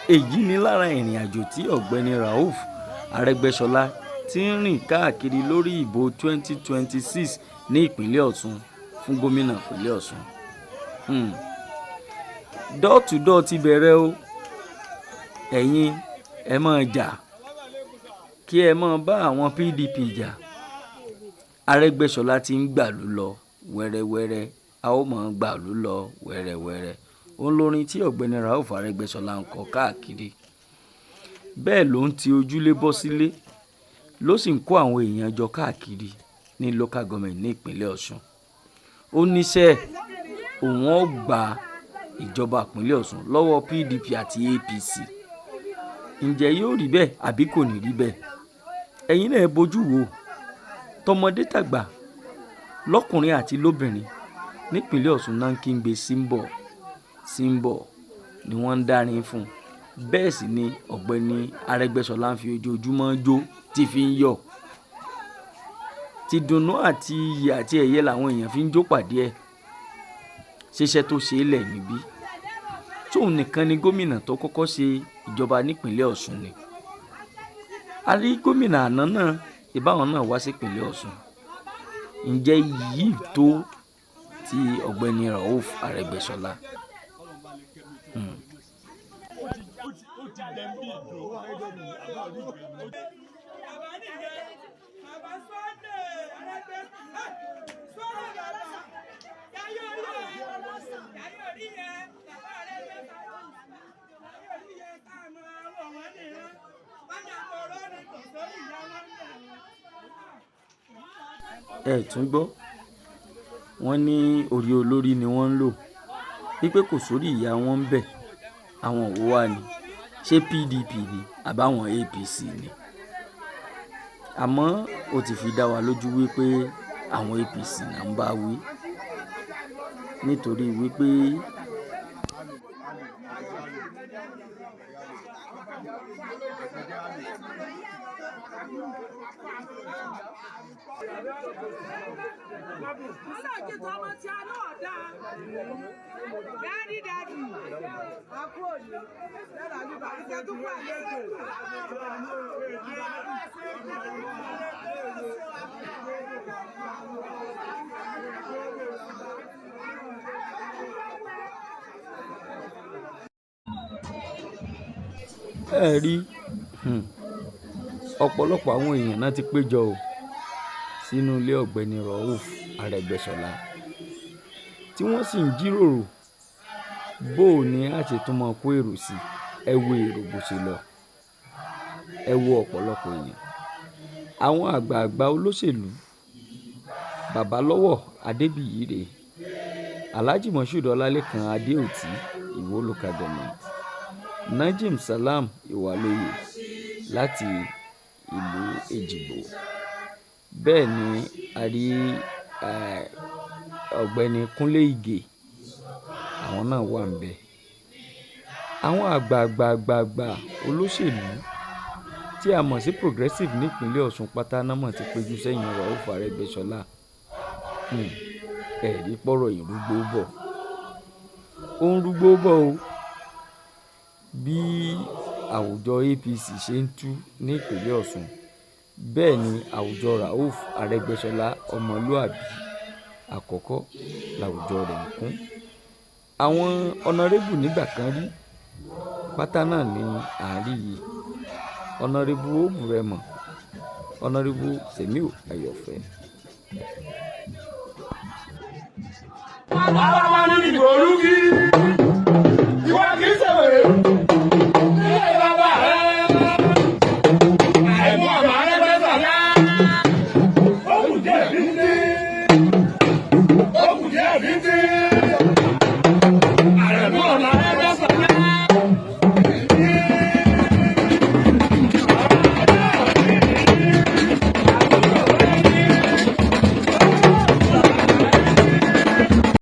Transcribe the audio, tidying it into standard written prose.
Èyí ni lára ìrìn àjò tí Ọ̀gbẹ́ni Rauf Arẹ́gbẹ́ṣọlá ti ń rìn káàkiri lórí ìbò 2026 ní ìpínlẹ̀ Ọ̀ṣun fún gómìnà ìpínlẹ̀ Ọ̀ṣun. Door to door ti bẹ̀rẹ̀ o. Ẹ̀yin ẹ máa jà, kí ẹ máa bá àwọn PDP jà. Arẹ́gbẹ́ṣọlá ti ń gbàlú lọ wẹ́rẹ́wẹ́rẹ́, a ó máa gbàlú lọ wẹ́rẹ́wẹ́rẹ́. Òun lórin tí Ọ̀gbẹ́ni Rauf Arẹ́gbẹ́ṣọlá ń kọ káàkiri. Bẹ́ẹ̀ ló ń ti ojúlé bọ́ sílé, ló sì ń kó àwọn èèyàn jọ káàkiri ní local government ní ìpínlẹ̀ Ọ̀ṣun. Ó níṣẹ́ òun ó gba ìjọba ìpínlẹ̀ Ọ̀ṣun lọ́wọ́ PDP àti APC. Ǹjẹ́ yóò rí bẹ́ẹ̀ àbí kò ní rí bẹ́ẹ̀? Ẹ̀yin náà ẹ bojú wò, tọmọdé tàgbà, lọ́kùnrin àti lóbìnrin nípínlẹ̀ Ọ̀ṣun náà ń kígbe Síńbọ̀ Síńbọ̀ ni wọ́n ń dárin fún. Bẹ́ẹ̀ sì ni Ọ̀gbẹ́ni Arẹ́gbẹ́ṣọlá ń fi ojoojúmọ́ jó tí fi ń yọ̀. Tìdùnnú àti iyì àti ẹ̀yẹ làwọn èèyàn fi ń jó pàdé ẹ̀. Ṣiṣẹ́ tó ṣe é lẹ̀ níbí. Tóun nìkan ni gómìnà tó kọ́kọ́ ṣe ìjọba nípínlẹ̀ Ọ̀ṣun ni. A rí gómìnà àná náà, ìbáwọn náà wá sí ìpínlẹ̀ Ọ̀ṣun. Ǹjẹ́ iyì tó ti Ọ̀gbẹ́ni Rauf Arẹ́gbẹ́ṣọlá? Ẹ tún gbọ́, wọ́n ní orí olórí ni wọ́n ń lò, wípé kò sórí ìyá wọn ń bẹ̀. Àwọn wo wá ni? Ṣé PDP ni àbáwọn APC ni? Àmọ́ ó ti fi dá wa lójú wípé àwọn APC náà ń bá wí, nítorí wípé Daddy, daddy. A kú òní. Lẹ́la ní bàbá ìṣẹ́ tó kú àlejò. Ẹ rí, ọ̀pọ̀lọpọ̀ àwọn èèyàn náà ti péjọ o sínú ilé Ọ̀gbẹ́ni Rauf Arẹ́gbẹ́ṣọlá, tí wọ́n sì ń jíròrò bó o ní a ṣe tún máa kó èrò sí. Ẹ wo èrò bó ṣe lọ, ẹ wo ọ̀pọ̀lọpọ̀ èèyàn, àwọn àgbààgbà olóṣèlú, Babalọ́wọ́ Adébíyì rèé, Alhaji Moshood Ọlálékan Adéòtí, Ìwó local government, Najim Salam Ìwàlóye láti ìlú Èjìgbò. Bẹ́ẹ̀ ni a rí Ọ̀gbẹ́ni Kúnlé Ìgè, àwọn náà wà níbẹ̀. Àwọn àgbààgbààgbà olóṣèlú tí a mọ̀ sí progressive nípínlẹ̀ Ọ̀ṣun pátá náà mọ̀ ti péjú sẹ́yìn Rauf Arẹ́gbẹ́ṣọlá. Ẹ̀rí pọ̀rọ̀ ìrúgbó bọ̀. Ó ń rúgbó bọ̀ o. Bí àwùjọ APC ṣe ń tú ní ìpínlẹ̀ Ọ̀ṣun, bẹ́ẹ̀ ni àwùjọ Rauf Arẹ́gbẹ́ṣọlá ọmọlúàbí àkọ́kọ́ làwùjọ rẹ̀ ń kún. Àwọn ọ̀nàrẹ́bù nígbà kan rí pátá náà ní àárín yìí. Ọ̀nàrẹ́bù Òbúrẹ́mọ, Ọ̀nàrẹ́bù Sèmíù Ayọ̀fẹ́. Àwa ní ìgbòrúkí.